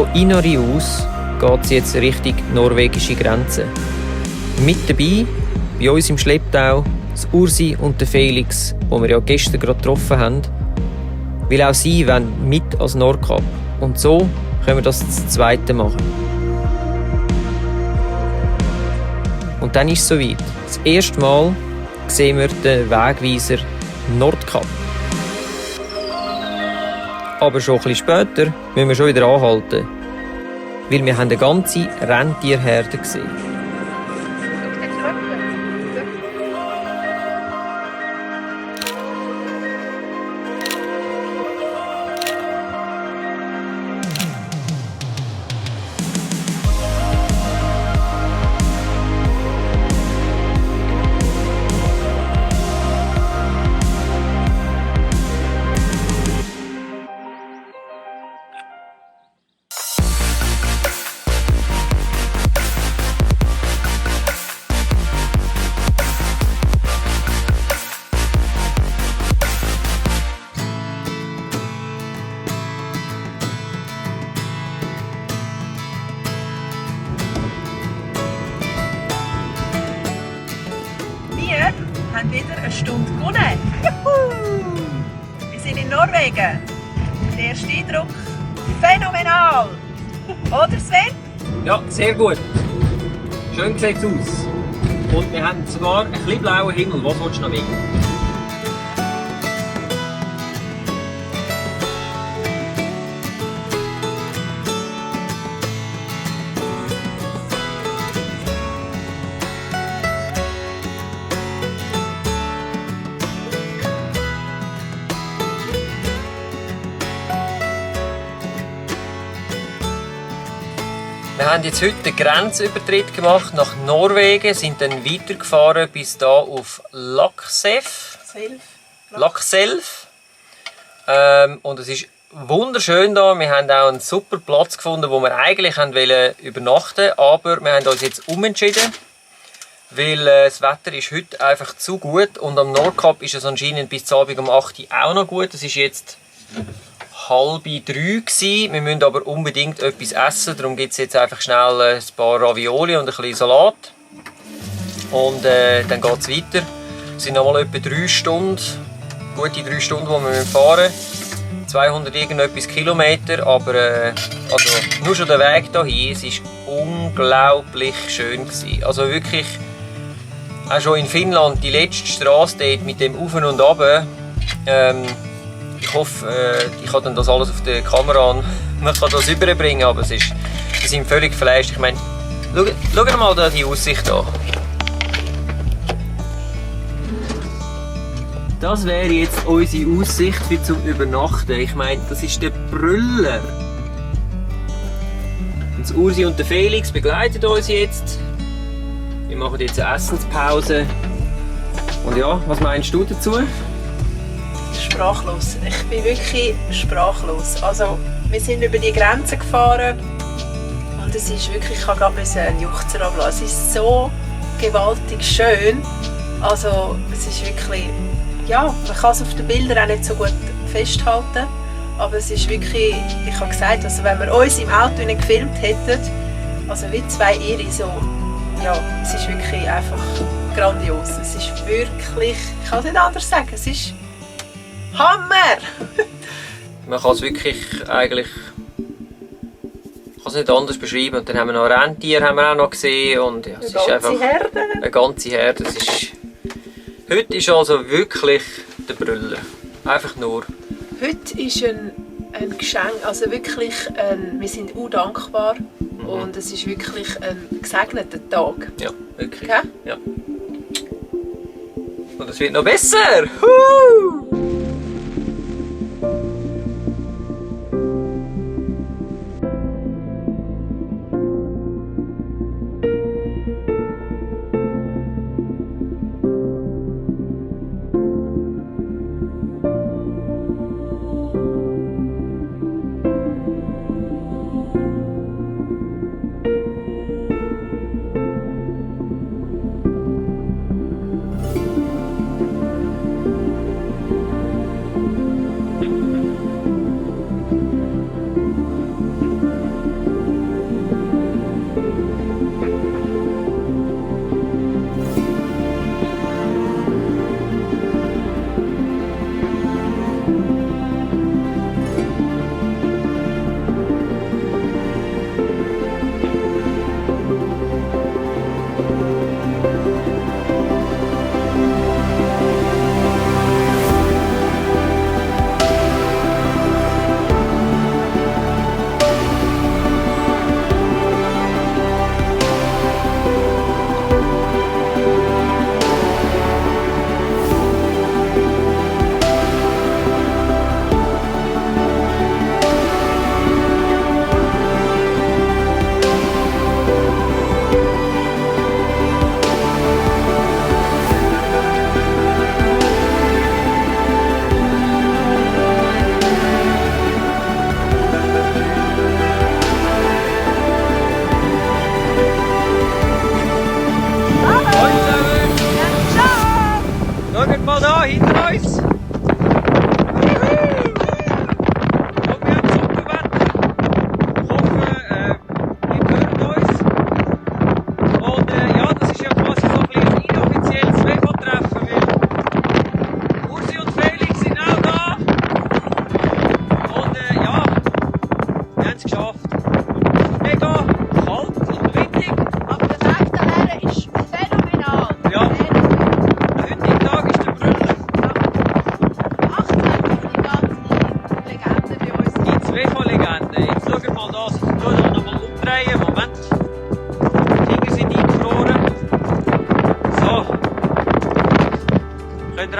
Von Inari aus geht es jetzt Richtung norwegische Grenze. Mit dabei, bei uns im Schlepptau, das Ursi und der Felix, die wir ja gestern gerade getroffen haben. Weil auch sie wollen mit als Nordkap. Und so können wir das zweite machen. Und dann ist es soweit. Das erste Mal sehen wir den Wegweiser Nordkap. Aber schon ein bisschen später müssen wir schon wieder anhalten. Weil wir haben eine ganze Rentierherde gesehen. Wir haben wieder eine Stunde gewonnen. Juhu! Wir sind in Norwegen. Der erste Eindruck phänomenal. Oder Sven? Ja, sehr gut. Schön sieht es aus. Und wir haben sogar einen bisschen blauen Himmel. Was willst du noch wissen? Wir haben jetzt heute den Grenzübertritt gemacht nach Norwegen, sind dann weitergefahren bis da auf Lakselv. Und es ist wunderschön da. Wir haben auch einen super Platz gefunden, wo wir eigentlich übernachten wollten. Aber wir haben uns jetzt umentschieden, weil das Wetter ist heute einfach zu gut. Und am Nordkap ist es anscheinend bis Abend um 8 Uhr auch noch gut. Es ist jetzt 2:30 gsi. Wir müssen aber unbedingt etwas essen. Darum gibt es jetzt einfach schnell ein paar Ravioli und ein bisschen Salat. Und dann geht es weiter. Es sind nochmal etwa 3 Stunden. Gute 3 Stunden, die wir fahren müssen. 200 irgendetwas Kilometer. Aber also nur schon der Weg dahin. Es war unglaublich schön gewesen. Also wirklich, auch schon in Finnland, die letzte Straße dort mit dem Auf und Ab. Ich hoffe, ich kann dann das alles auf der Kamera an. Man kann das überbringen, aber wir sind völlig verfleischt. Ich meine, schau mal da die Aussicht an. Das wäre jetzt unsere Aussicht für zum Übernachten. Ich meine, das ist der Brüller. Und das Ursi und der Felix begleiten uns jetzt. Wir machen jetzt eine Essenspause. Und ja, was meinst du dazu? Sprachlos. Ich bin wirklich sprachlos. Also, wir sind über die Grenze gefahren und es ist wirklich, ich habe gerade einen Juchzer ablassen. Es ist so gewaltig schön. Also, es ist wirklich, ja, man kann es auf den Bildern auch nicht so gut festhalten. Aber es ist wirklich, ich habe gesagt, also wenn wir uns im Auto gefilmt hätten, also wie zwei Iri so, ja, es ist wirklich einfach grandios. Es ist wirklich, ich kann es nicht anders sagen, es ist Hammer! Man kann es wirklich eigentlich, kann es nicht anders beschreiben. Und dann haben wir noch Rentier haben wir auch noch gesehen und ja, es ist einfach eine ganze Herde. Heute ist also wirklich der Brüller. Einfach nur. Heute ist ein Geschenk, also wirklich, wir sind dankbar und es ist wirklich ein gesegneter Tag. Ja, wirklich. Okay? Ja. Und es wird noch besser!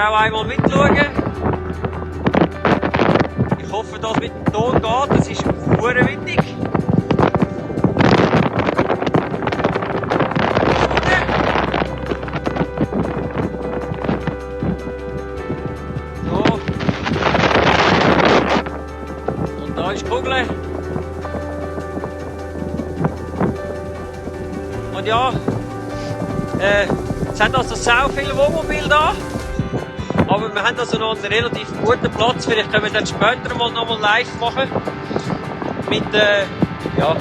ihr auch einmal mitschauen. Ich hoffe, dass es mit dem Ton geht. Es ist verdammt windig. So. Und da ist die Kugel. Und ja, es hat also sehr viele Wohnmobile da. Aber wir haben also noch einen relativ guten Platz. Vielleicht können wir dann später mal noch mal live machen. Mit, ja,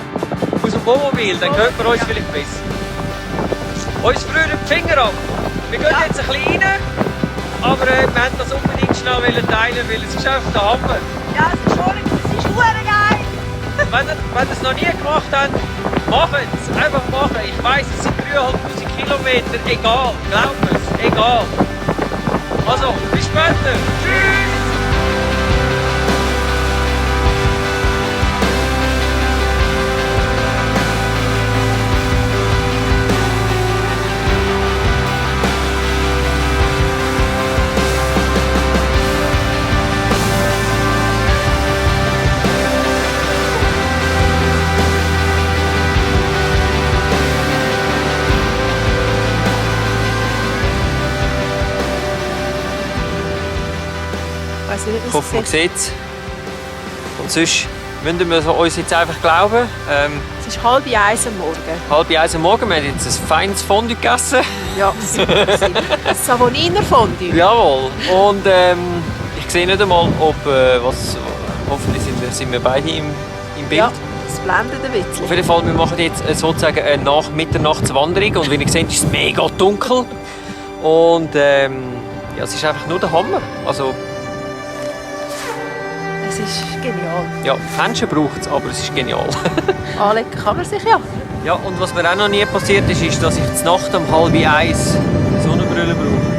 aus dem Wohnmobil. Dann hört man uns vielleicht besser. Uns früher die Finger ab. Wir gehen jetzt ein bisschen rein. Aber wir wollten das unbedingt schnell teilen, weil es ist einfach der Hammer. Ja, es ist schon, es ist verdammt geil. Wenn ihr es noch nie gemacht habt, macht es. Einfach machen. Ich weiss, es sind 3'500 Kilometer. Egal. Glaubt es. Egal. Also, bis später. Tschüss. Ich hoffe, man sieht es. Und sonst müssen wir uns jetzt einfach glauben. Es ist 12:30 am Morgen. 12:30 am Morgen. Wir haben jetzt ein feines Fondue gegessen. Ja, ein Savoniner Fondue. Jawohl. Und ich sehe nicht einmal, ob hoffentlich sind wir beide im Bild. Ja, es blendet ein bisschen. Auf jeden Fall, wir machen jetzt sozusagen eine Mitternachtswanderung. Und wie ihr seht, ist es mega dunkel. Und ja, es ist einfach nur der Hammer. Also, Es ist genial. ja, Menschen braucht es, aber es ist genial. Anlegen kann man sich ja. Ja, und was mir auch noch nie passiert ist, ist, dass ich zur Nacht um 12:30 eine Sonnenbrille brauche.